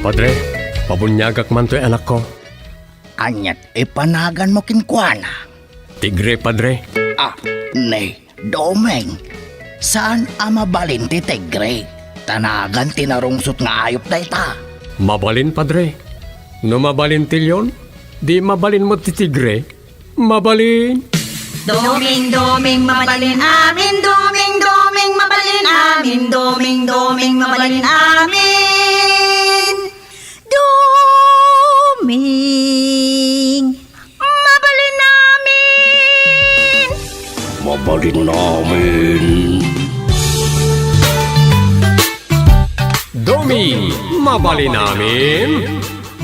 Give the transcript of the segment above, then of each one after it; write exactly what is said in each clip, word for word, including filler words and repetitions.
Padre, pabuniagak man toy anakko. Aniat ipanaganmo kenkuana? Tigre, Padre. Ah, ni Doming, saan a mabalin ti tigre? Ta nagan ti narungsot nga ayup dayta. Mabalin, Padre. No mabalin ti leon, di mabalin met ti tigre. Mabalin. Doming, doming, mabalin amin. Doming, doming, mabalin amin. Doming, doming, mabalin amin. Doming, mabalin amin. Mabalin amin. Doming, mabalin amin.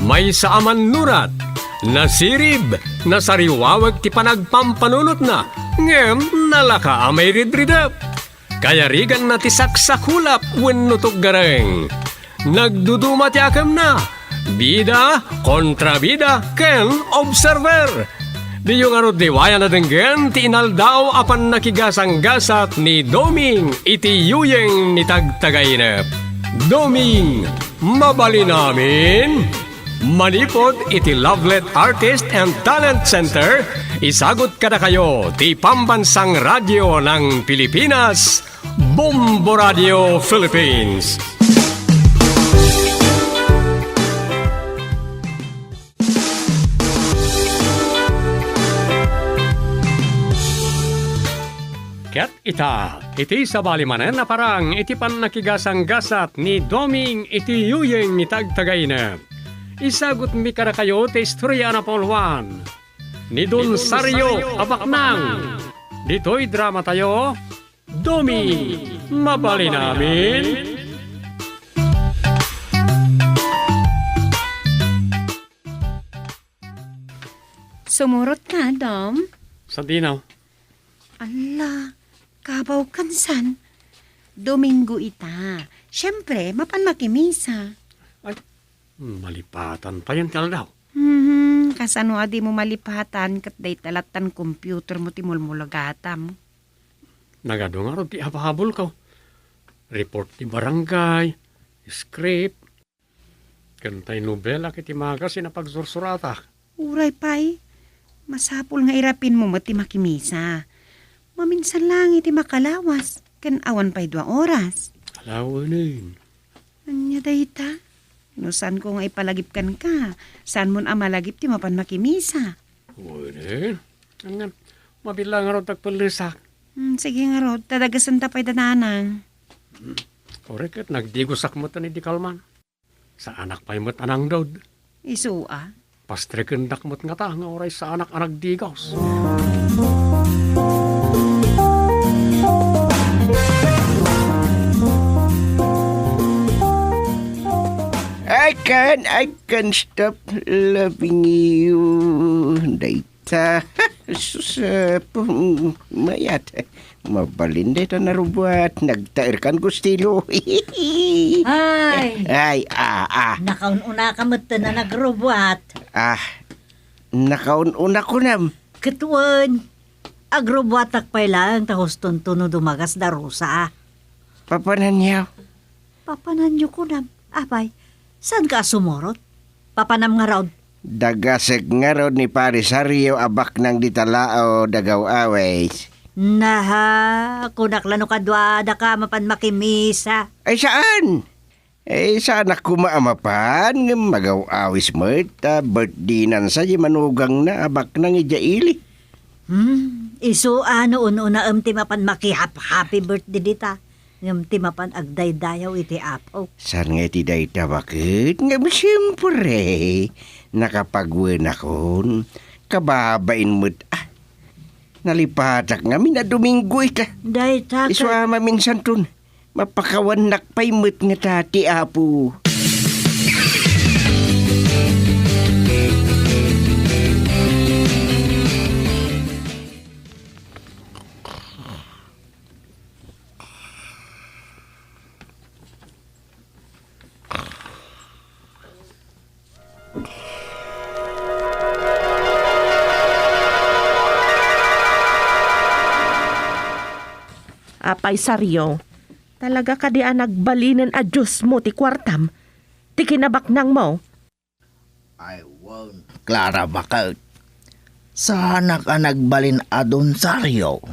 Maysa a mannurat, nasirib, nasariwawek ti panagpampanunotna, ngem nalaka a mairidridep. Kayariganna ti saksakulap wenno tuggareng. Nagduduma ti akemna, bida, kontrabida, ken observer. Diyo ngarud liwayan a denggen ti inaldaw a pannakigasanggasat ni Doming iti yuyeng ni Tagtagainep. Doming, mabalin amin? Manipud iti Lovelet Artist and Talent Center, isagut kadakayo ti Pambansang Radyo ng Pilipinas, Bombo Radio Philippines. Ket ita, iti sabali manen a parang iti pannakigasanggasat ni Doming iti yuyeng ni Tagtagainep. Isagutmi kadakayo ti istorya a napauluan ni Don Sario a Baknang. Ditoy dramatayo, Doming, mabalin amin? Sumurot ka, Dom? Sadino? Ala, kabaw kan san? Domingo ita. Siyempre, mapan makimisa. Ay, malipatan payen ti aldaw. Hmm, kasano a dimo malipatan ket dayta lattan computermo ti mulmulagatam? Nagadu ngarud ti abababolko. Report ti barangay, script, ken tay nobela ket ti magasin a pagsursuratak. Uray pay, masapul nga irapinmo met ti makimisa. Maminsan lang iti makalawas, ken awan pay dua oras. Ala, wen. Ania dayta? No saanko nga ipalagip kenka, saanmon a malagip ti mapan makimisa. Wen, ngem, mabilang ngarud ti agpellesak. Hmm, sige ngarud, ta dagesenta pay da Nanang. Korek ket nagdigosak met idi kalman. Saanak pay met a nangdud. Isu a? Pastrekendak met ngata nga uray saanak a nagdigos. I can, I can stop loving you. Dayta. Sus, eh, pum-, mayat. Mabalin dayta narubuat. Nagtaerkan ku estilo. Ay. Ay, ah, ah. Nakaun-unaka metten a nagrubuat. Ah, nakaun-una kunam. Ket wen, agrubuatak pay laeng ta hustonto no dumagas da Rosa. Papananyo? Papananyo kunam. Apay, saanka a sumurot? Papanam ngarud. Dagasek ngarud ni Parisario a baknang dita lao da gaw-awis. Naha, kunak la no kaduadaka a mapan makimisa. Ay, saan? Eh, saanak koma a mapan, ngem magaw-awis met, ta birthday-nan sa di manugangna a baknang idiay ili. Hmm, isu a no un-unaem ti mapan maki-hap-, happy birthday dita, ngem ti mapan agdaydayaw iti Apo. Saan nga iti dayta, baket? Ngem siempre, nakapagwenakon, kababain met, ah, nalipatak ngamin a Domingo ita. Dayta Isu ket a maminsanton. Mapakawannak pay met ngata ti Apo. Apay Sario, talaga kadi a nagbalinen a diosmo ti kuartam? ti kinabaknangmo? Ay, wen, Clara, baket. Saanak a nagbalin a donsario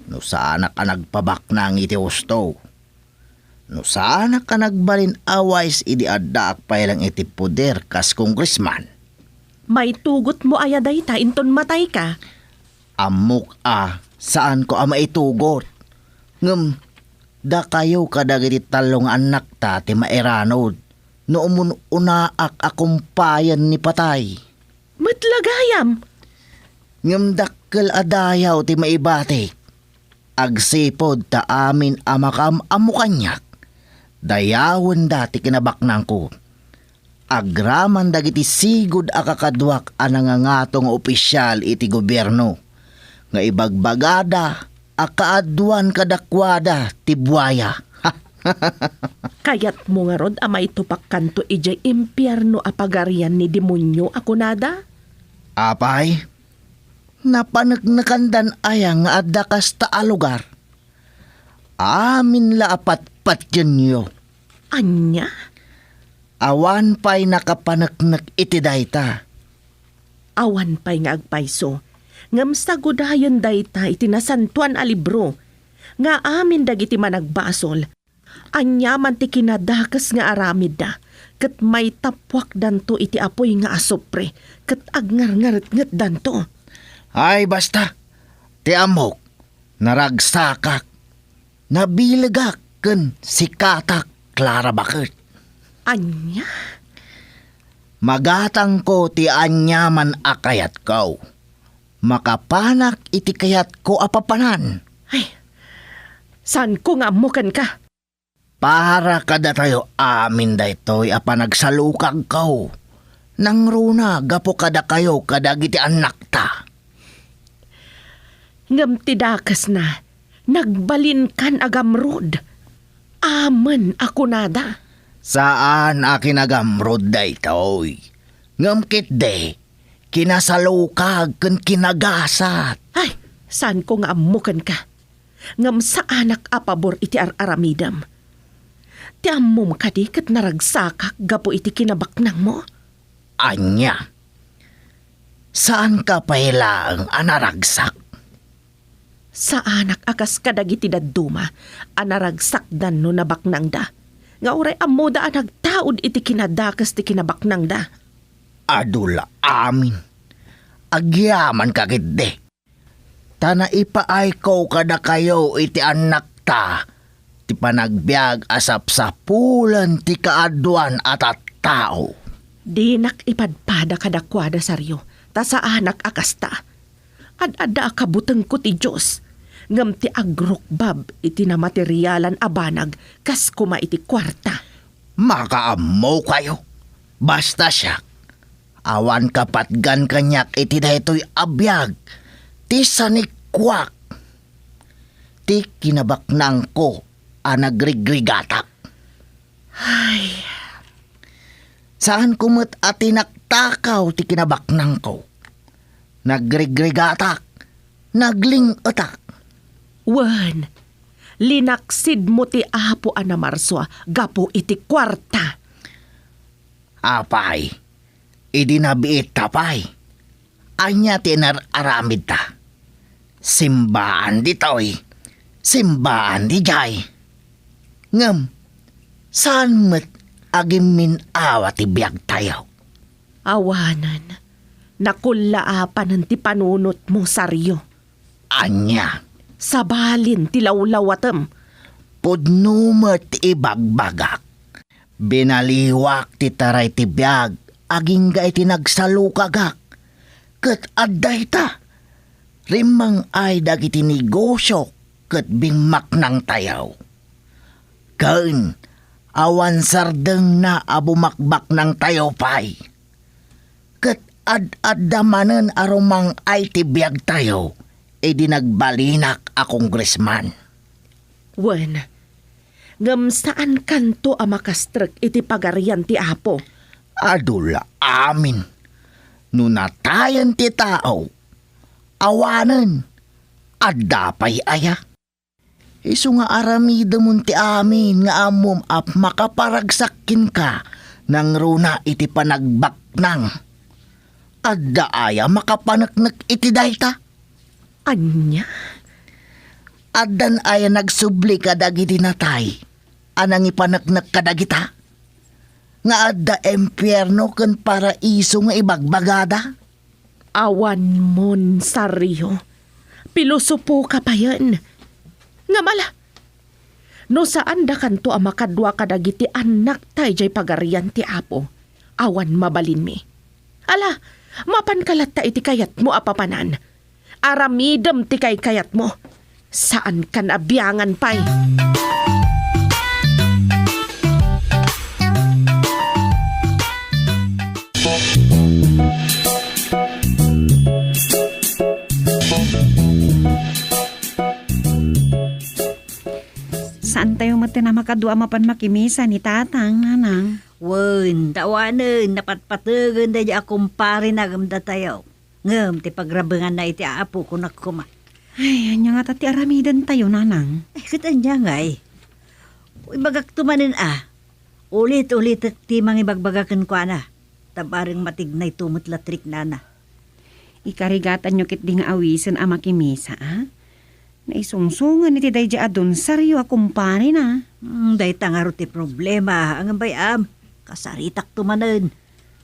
no saanak a nagpabaknang iti husto. No saanak a nagbalin a wais idi addaak pay lang iti poder kas kongresman. Maitugotmo aya dayta inton matayka? Ammok a saanko a maitugot. Ngem dakayo kadagiti tallo nga annakta ti mairanod no umun-unaak a kumpayen ni patay. Met la gayam! Ngem dakkel a dayaw ti maibatik. Agsipud ta amin a makaam-ammo kaniak, dayawenda ti kinabaknangko. Agraman dagiti sigud a kakaduak a nangangato nga opisial iti gobierno nga ibagbagada a kaaduan kadakuada ti buaya. Kayatmo ngarud a maitupakkanto idiay impierno a pagarian ni demonio a kunada? Apay, napaneknekandan aya nga adda kasta a lugar? Amin la a patpatienyo. Ania? Awan pay nakapaneknek iti dayta. Awan pay nga agpayso, ngem sagudayen dayta iti Nasantoan a Libro, nga amin dagiti managbasol, aniaman ti kinadakes nga aramidda, ket maitappuakdanto iti apuy nga asupre, ket agngarngaretngetdanto. Ay, basta! Ti ammok, naragsakak, nabilegak ken sikatak, Clara, baket. Ania? Magatangko ti aniaman a kayatko. Makapanak iti kayatko a papanan. Ay, saanko nga ammo kenka? Para kadatayo amin daytoy a panagsalukagko. Nangruna gapu kadakayo kadagiti annakta. Ngem ti dakesna, nagbalinkan a gamrud. Amen a kunada. Saan a kinagamrud daytoy. Ngem ketdi, kinasalukag ken kinagasat. Ay, saanko nga ammo kenka. Ngem saanak a pabor iti ar-aramidem. Ti ammom kadi ket naragsakak gapu iti kinabaknangmo? Ania? Saanka pay laeng a naragsak? Saanak a kas kadagiti dadduma a naragsakdan no nabaknangda, nga uray ammoda a nagtaud iti kinadakes ti kinabaknangda. Adu la amin. Agyamanka ketdi. Ta naipaayko kadakayo iti annakta ti panagbiag a sapsapulen ti kaaduan a tattao. Dinak ipadpada kadakuada, Sario, ta saanak a kasta. Ad-adda a kabutengko ti Dios, ngem ti agrukbab iti namaterialan a banag kas koma iti kuarta. Makaammokayo. Basta siak, awan kapatgan kaniak iti daytoy a biag ti sanikuak, ti kinabaknangko a nagrigrigatak. Ay. Saanko met a tinaktakaw ti kinabaknangko. Nagrigrigatak, nagling-etak. Wen, linaksidmo ti Apo a namarsua gapu iti kuarta. Apay, idi nabiitta pay, ania ti inar-aramidta? Simbaan ditoy, simbaan didiay. Ngem, saan met a gimmin-awa ti biagtayo? Awanen, nakullaapanen ti panunotmo, Sario. Ania? Sabalin ti lawlawatem. Pudno met ti ibagbagak. Binaliwak ti taray ti biag agingga iti nagsalukagak. Ket adda ita, rimmang-ay dagiti negosio ket bimmaknangtayo. Ken awan sardengna a bumakbaknangtayo pay. Ket ad-adda manen a rumang-ay ti biagtayo idi nagbalinak a kongresman. Wen, ngem saankanto a makastrek iti Pagarian ti Apo. Adu la amin. No natayen ti tao, awanen, adda pay aya? Isu nga aramidemon ti amin nga ammom a makaparagsak kenka Nangruna iti panagbaknang. Adda aya makapaneknek iti dayta? Ania? Addan aya nagsubli kadagiti natay a nangipaneknek kadagita? Nga adda impierno ken paraiso nga ibagbagada? Awan mon, Sario. Pilosopo ka payen. Ngem ala, no saandakanto a makadua kadagiti annakta idiay Pagarian ti Apo, awan mabalinmi. Ala, mapanka latta iti kayatmo a papanan. Aramidem ti kaykayatmo. Saankan a biangan pay. Saantayo met a makadua a mapan makimisa ni Tatang, Nanang. Wen, ta awanen, napatpategen daydi a kumparena ngem datayo. Ngem ti pagrabenganna iti Apo, kunak koma. Ay, ania ngata ti aramidentayo, Nanang? Ay, ket ania ngay? Ibagakto manen a, ulit-ulitek ti mangibagbaga kenkuana, ta bareng matignayto met la ti riknana. Ikarigatanyo ketdi nga awisen a makimisa, a? Naisungsongen iti daydi a Don Sario a kumparena. Hmm, dayta ngarud ti problema, ngem bay-am, kasaritakto manen.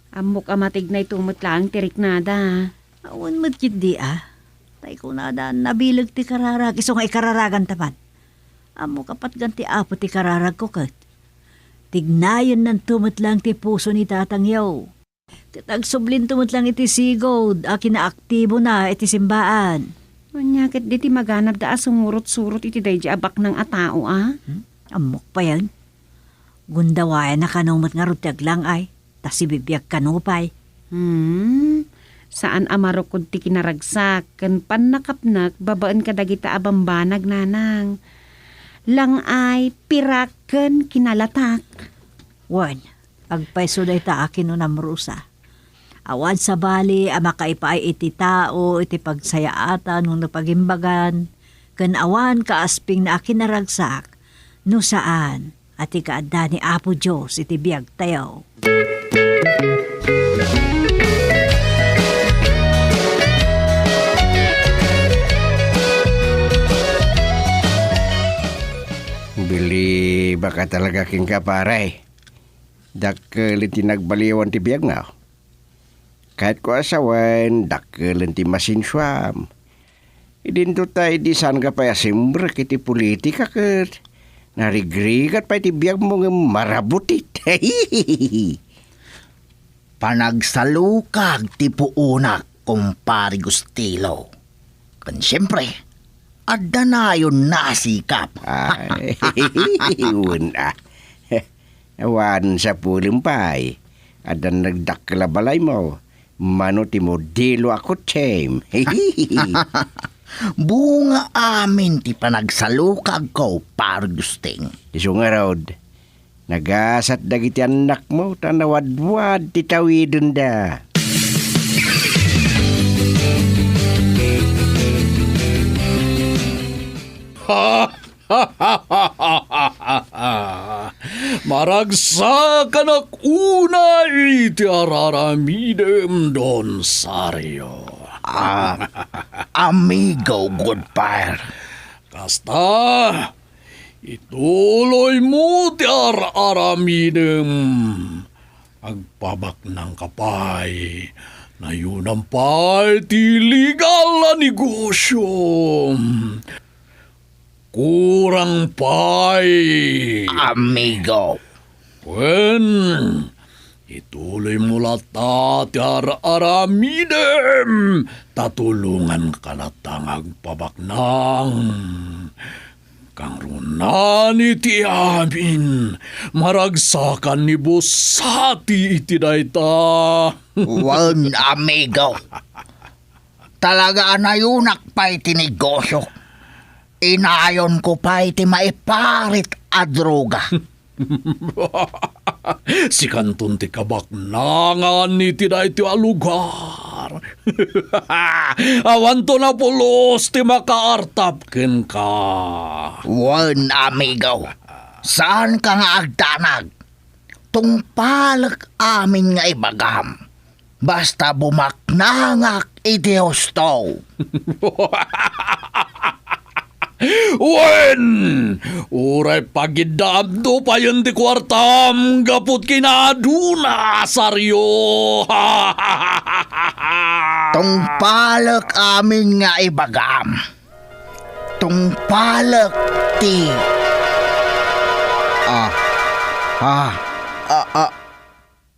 Ammok a matignayto met laeng ti riknada. Awan met ketdi a. Tay kunada, nabileg ti kararag, isu nga ikararaganta man. Ammok a patgan ti Apo ti kararagko ket. Tignayennanto met laeng ti puso ni tatangyo. Ket agsublinto met laeng iti sigud a kinaaktibona iti simbaan. Ania ketdi ti maganadda a sumurot-surot iti daydi a baknang a tao, a? Hmm? Ammok payen. Gundawayana kano met ngarud ti aglang-ay, ta sibibiag kano pay. Hmm, saan a marukod ti kinaragsak ken pannakapnek babaen kadagita a bambanag, Nanang. Lang-ay, pirak ken kinalatak. Wen, agpayso dayta a kinunam, Rosa. Awan sabali a makaipaay iti tao iti pagsayaatan wenno pagimbagan, ken awan kaaspingna a kinaragsak no saan a ti kaadda ni Apo Dios iti biagtayo. Bilibak a talaga kenka, pare. Dakkel ti nagbaliwan ti biagmo. Kayatko a sawen, dakkelen ti masensuam. Idinto ta idi saanka pay a simrek iti politika ket narigrigat pay ti biagmo ngem marabutit. Panagsalukag ti puonak, kumpare Gustilo. Ken siempre, adda nayon nasikap. Ay, wen a. Awan sapulem pay. Adda nagdakkel a balaymo. Mano ti modelo a kotsem. Bunga amin ti panagsalukagko, Pare Gusting. Isu ngarud, nagasat dagiti annakmo ta nawadwad ti tawidenda. Maragsakanak unay ti araramidem, Don Sario. Ah, amigo, good fire. Kasta, ituloymo ti ar-aramidem. Agpabaknangka pay. Nayonam pay ti illegal a negosyo. Kurang pay. Amigo. Wen, ituloymo latta ti ar-aramidem, ta tulonganka latta nga agpabaknang. Kangrunaan iti amin, maragsakan ni Bossati iti dayta. Wen, amigo. Talaga a nayonak pay ti negosyo. Inayonko pay ti maiparit a droga. Sikanton ti kabaknangan iti daytoy a lugar. Awanto napulos ti makaartap kenka. Wen, amigo. Saanka nga agdanag. Tungpalek amin nga ibagam, basta bumaknangak iti husto. Wen, uray pagiddaamto payen ti kuartam gapu ti kinaduna, Sario. Tungpalek amin nga ibagam. Tungpalek ti, ah, ah, ah, ah,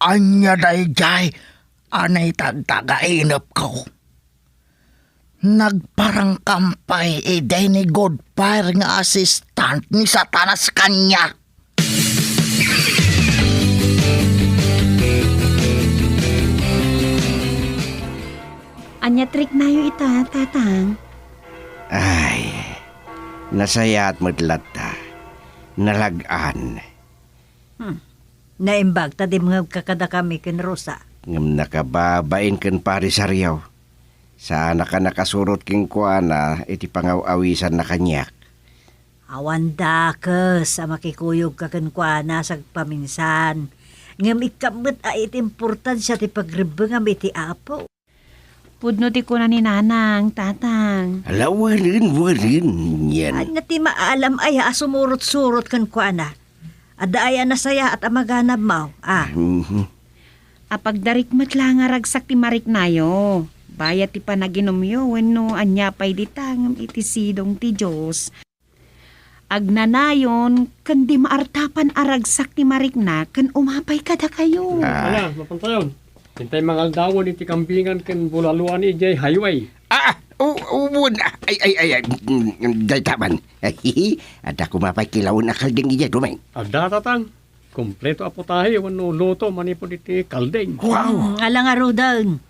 ania daydiay a naitagtagainepko? Nagparangkam pay idi ni Godfire nga assistant ni Satanas kaniak. Ania triknayo ita, Tatang? Ay, nasayaat met latta. Nalag-an. Hmm. Naimbag ta dimngegka kadakami ken Rosa. Ngem nakababain ken Pari Sario. Saanak a nakasurot kenkuana iti pangaw-awisanna kaniak. Awan dakes a makikuyogka kenkuana sagpaminsan. Ngem ikkan met a iti importansia ti pagrebbengam iti Apo. Pudno ti kuna ni Nanang, Tatang. Ala, wen, wen, yan. Ania ti maalam aya a sumurot-surot kenkuana? Adda aya nasayaat a maganabmo, a? Mhm. Apagdarik met la nga ragsak ti mariknayo. Bayat ti panaginumyo, wenno ania pay dita ngem iti sidong ti Dios. Agnanayon ken di maartapan a ragsak ti marikna ken umapay kadakayo. Ah. Ala, mapantayon. Intay mangaldawen iti kambingan ken bulaluan idiay highway. Ah, ah, u-, uwan. Ay, ay, ay, ay, mm, dayta man. Adda koma pay kilawen a kaldeng idiay, Doming. Adda, Tatang. Kompleto a putahe wenno luto manipud iti kaldeng. Wow! Hmm, ala ngaruden.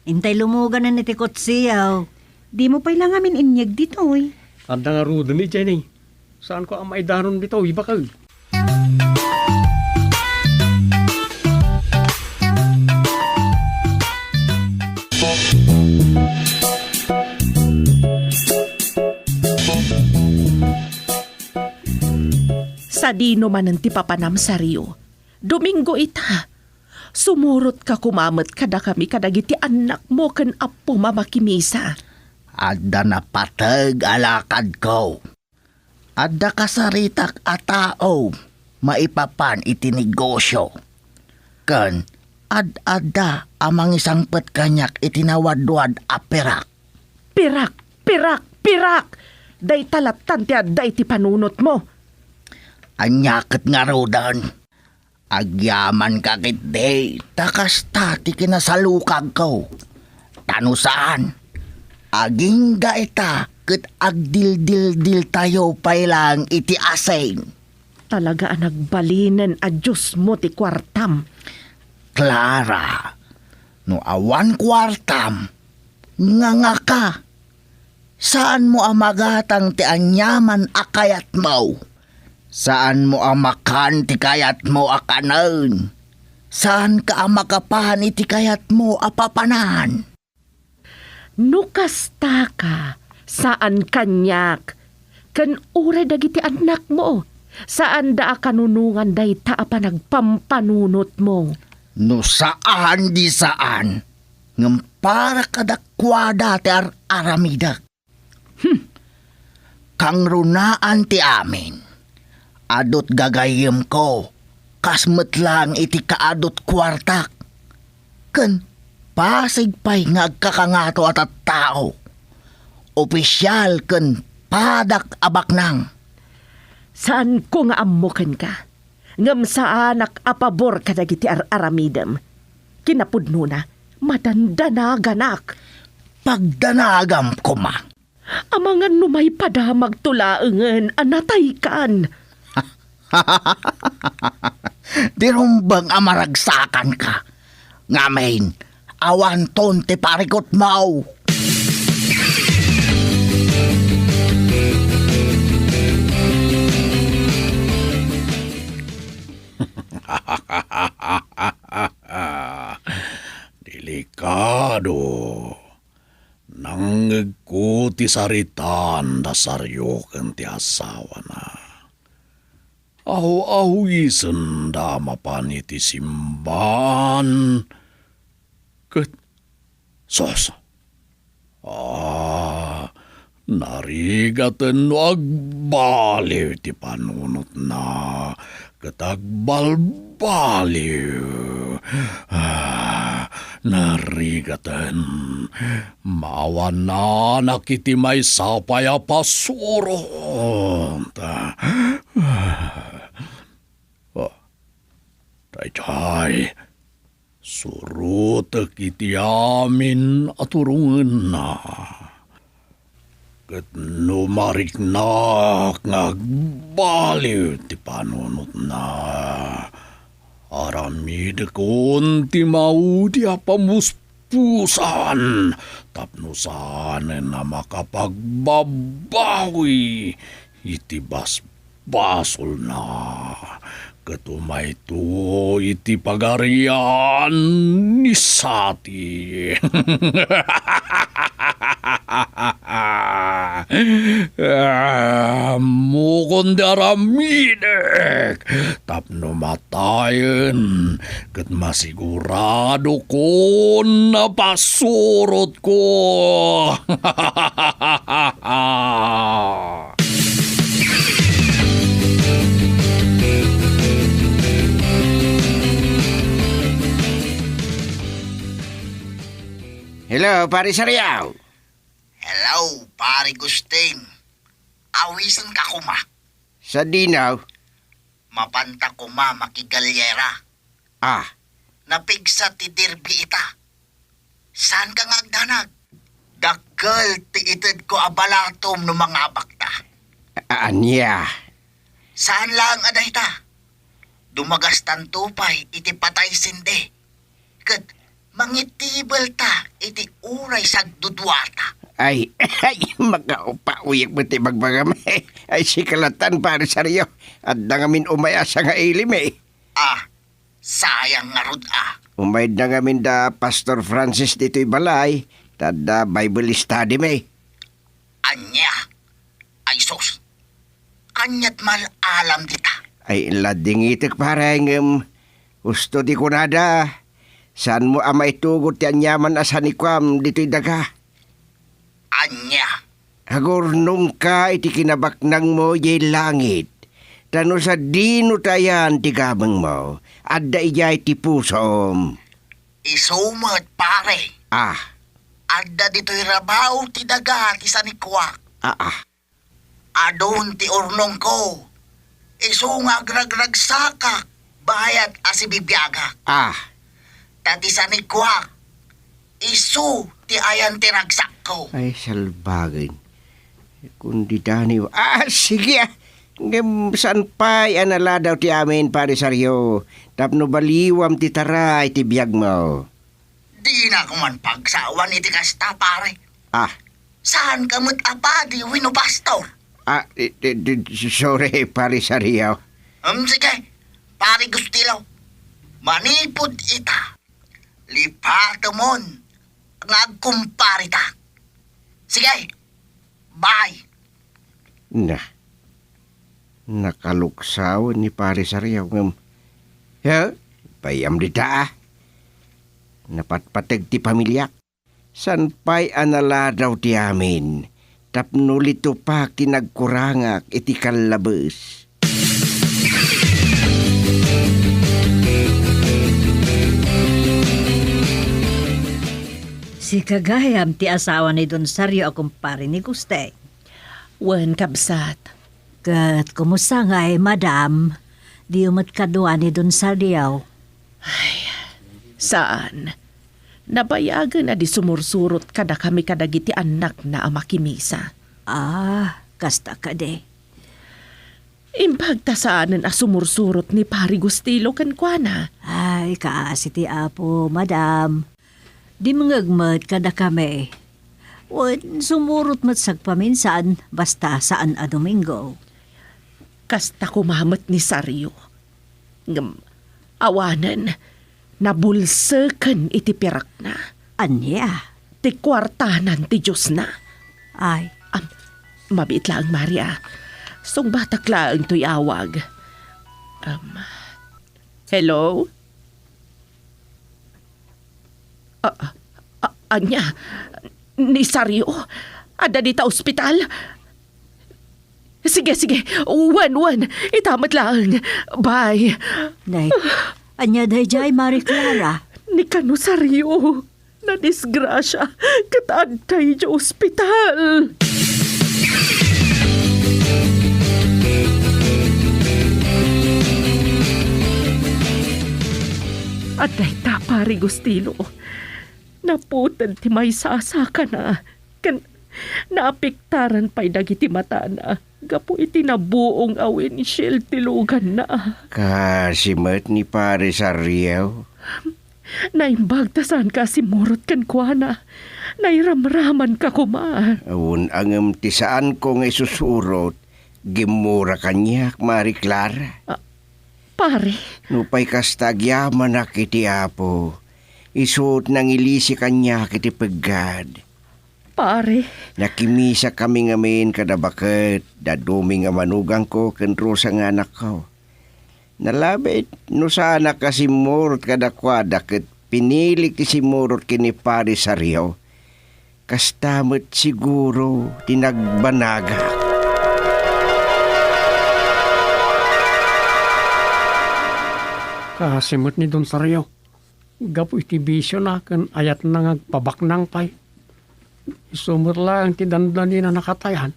Intay lumuganen iti kutsiaw. Dimo pay la ngamin inyeg ditoy. Adda ngaruden ni Jenny. Saanko a maidaron ditoy, bakal. Sadino manen ti papanam, Sario? Domingo ita. Sumurotka koma met kadakami kadagiti annakmo ken appom a makimisa. Adda napateg a lakadko. Adda kasaritak a tao maipapan iti negosio. Ken ad-adda a mangisangpet kaniak iti nawadwad a pirak. Pirak! Pirak! Pirak! Dayta lattan ti adda iti panunotmo. Ania ket ngaruden? Agyamanka ketdi, ta kasta ti kinasalukagko. Ta no saan, agingga ita ket agdildildiltayo pay laeng iti asing. Talaga a nagbalinen a diosmo ti kuartam. Clara, no awan kuartam, ngangaka. Saanmo a magatang ti aniaman a kayatmo. Saanmo a makan ti kayatmo a kanen. Saanka a makapan iti kayatmo a papanan. No kastaka, saan kaniak, ken uray dagiti annakmo, saanda a kanunongan dayta a panagpampanunotmo. No saan, di saan, ngem para kadakuada ti ar-aramidek. Hmm. Kangrunaan ti amin. Adut gagayyemko, kas met laeng iti kaadut kuartak. Ken pasig pay nga agkakangato a tattao, opisial ken padak a baknang. Saanko nga ammo kenka, ngem saanak a pabor kadagiti ar-aramidem. Kinapudnona, madandanaganak. Pagdanagam koma. Amangan no maipadamagto laengen a nataykan. Di rumbeng a maragsakanka. Ngamin, awanton ti parikutmo. Delikado. Nangngegko ti saritaan da Sario ken ti asawana. aw-awisenda mapan iti simbahan, ket sus, ah, narigaten no agbaliw ti panunotna, ket agbalbaliw. Ah, narigaten, maawananak iti maysa pay a pasurot. Ah, daydiay, surotek iti amin a turongenna. Ket no mariknak nga agbaliw ti panunotna, aramidekon ti maudi a pamuspusan tapno saanen a makapagbabawi iti basbasolna. Ket umayto iti pagarian ni Sati. Ammokon ti aramidek tapno matayen, ket masiguradokon a pasurotko. Hello, Pare Sariaw. Hello, Pare Gusting. Awisenka koma. Sadino? Mapanta koma makigalyera. Ah. Napigsa ti derby ita. Saanka nga agdanag? Dakkel ti itedko a balatom no mangabakta. A-, ania? Saan laeng a dayta. Dumagastanto pay iti patay sende. Ket mangitibelta iti uray sagduduata. Ay, ay, makaupauyek met ti bagbagam. Ay, sika latan, Pare Sario. Adda ngamin umay a sangailim, eh. Ah, sayang ngarud, ah. Umayda ngamin da Pastor Francis ditoy balay, ta adda Bible study mi. Ania? Ay sus, kaniat mal-alam dita. Ay, ladingitek, pare, ngem husto ti kunada, saanmo a maitugot ti aniaman a sanikuam ditoy daga. Ania? Agurnongka iti kinabaknangmo idiay langit, ta no sadino ti ayan ti gamengmo, adda idiay ti pusom. Isu met, pare. Ah. Adda ditoy rabaw ti daga ti sanikuak. Ah, ah. Adun ti urnongko. Isu nga agragragsakak bayat a sibibiagak. Ah. Ta ti sanikuak, isu ti ayan ti ragsakko. Ay, salbagen. Kundi daniw. Ah, sige, ah. Ngem saan pay a naladaw ti amin, Pare Sario, tapno baliwam ti taray ti biagmo. Dina ko man pagsawan iti kasta, pare. Ah. Saanka met a padi wenno pastor? Ah, di, di, di, sorry, Pare Sario. Um, sige, Pare Gustilo. Manipud ita, lipatemon nga agkumparitak. Sige, bye. Na, nakaluksaw ni Pare Sario ngem, he, bayam dita, ah. Napatpateg ti pamiliak. Saan pay a naladaw ti amin tapno litupak ti nagkurangak iti kallabes. Sika gayam ti asawa ni Don Sario a kumpare ni Gusteng. Wen, kabsat. Ket kumusta ngay, madam? Diyo met kadua ni Don Sario? Ay, saan. Nabayagen a di sumursurot kadakami kadagiti annakna a makimisa. Ah, kasta kadi. Imbag ta saanen a sumursurot ni Pari Gustilo kenkuana. Ay, kaasi ti Apo, madam. Dimngeg met kadakami. Wen, sumurot met sagpaminsan, basta saan a Domingo. Kasta koma met ni Sario. Ngem, awanen, nabulseken iti pirakna. Ania? Ti kuartanan ti Diosna. Ay. Am, mabiit laeng, Maria. Sungbatak laeng toy awag. Um, hello? Ah, ah, ania? Ni Sario? Adda dita ospital? Sige, sige. Wen, wen. Ita met laeng. Bye. Nay, ania daydiay, Marie Clara? Ni kano Sario. Nadisgrasia ket adda idiay ospital. Adda ita, Pare Gustilo. Naputed ti maisasakana ken naapektaran pay dagiti matana gapu iti nabuong a windshield ti luganna. Kasi met ni Pare Sario. Naimbag ta saanka a simmurot kenkuana. Nairamramanka koma. Awan a ngem ti saanko nga isusurot, gimmura kaniak, Marie Clara. Ah, pare. Nupay kasta agyamanak iti Apo, isu't nangilisi kaniak iti peggad. Pare. Nakimisakami ngamin kada baket, da Doming a manugangko ken Rosa nga anakko. Nalabit no saanak a simmurot kadakuada ket pinilik ti simmurot ken ni Pare Sario. Kasta met siguro ti nagbanagak. Kasi met ni Don Sario, gapu iti bisiona ken ayatna nga agpabaknang pay. Isu met laeng ti dandanina nakatayan.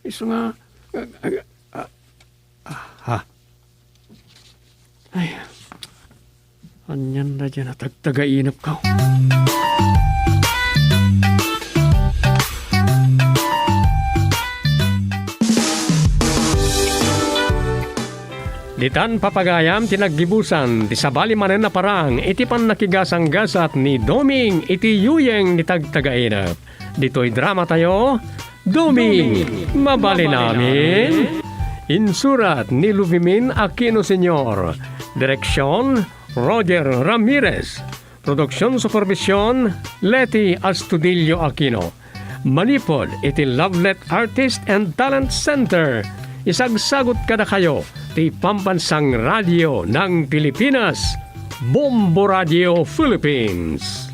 Isu nga, ah, ah, ah, ha? Ay, anian daydiay a tagtagainepko? Ditan papagayam ti naggibusan ti sabali manen a parang iti pannakigasanggasat ni Doming iti yuyeng ni tagtagainep. Ditoy dramatayo, Doming, mabalin amin. Insurat ni Luvimin Aquino Senior. Direksyon, Roger Ramirez. Produksion supervision, Leti Astudillo Aquino. Manipud iti Lovelet Artist and Talent Center, isagsagut kadakayo ti Pambansang Radio ng Pilipinas, Bombo Radio Philippines.